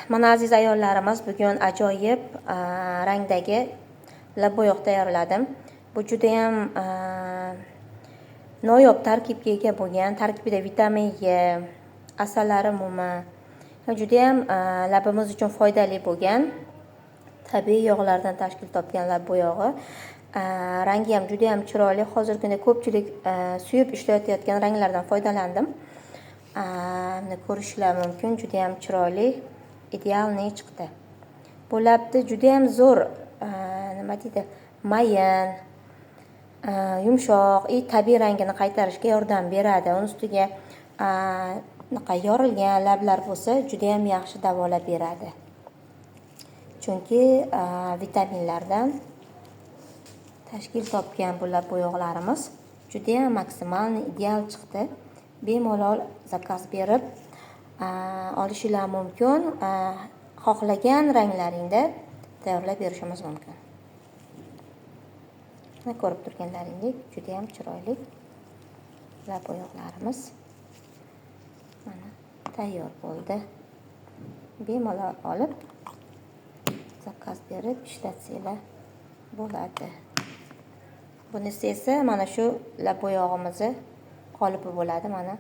Mana, aziz ayollarimiz, bugun ajoyib rangdagi lab bo'yoq tayyorladim. Bu judayam noyob tarkibga ega bo'lgan, tarkibida vitamin E, asalari mumi, judayam labimiz uchun foydali bo'lgan tabiiy yog'lardan tashkil topgan lab bo'yog'i. Rangi ham judayam chiroyli. Hozirgi kunda ko'pchilik suyib ishlatayotgan ranglardan foydalandim. Mana, ko'rishinglar mumkin, judayam chiroyli, идеальный chiqdi. Bu labni judayam zo'r, nima deydi, mayin, yumshoq и tabiiy rangini qaytarishga yordam beradi. Uni ustiga bunaqa yorilgan lablar bo'lsa, judayam yaxshi davolab beradi, chunki vitaminlardan tashkil topgan bu lab bo'yoqlarimiz judayam максимальный ideal chiqdi. Bemalol заказ berib olishinglar mumkin, xohlagan ranglaringda tayyorlab berishimiz mumkin. Mana, ko'rib turganlaringdek, judayam chiroyli lab bo'yoqlarimiz mana tayyor bo'ldi. Bemalol olib, заказ berib ishlatsanglar bo'ladi. Bunisi esa mana shu lab bo'yog'imizni qolipi bo'ladi, mana.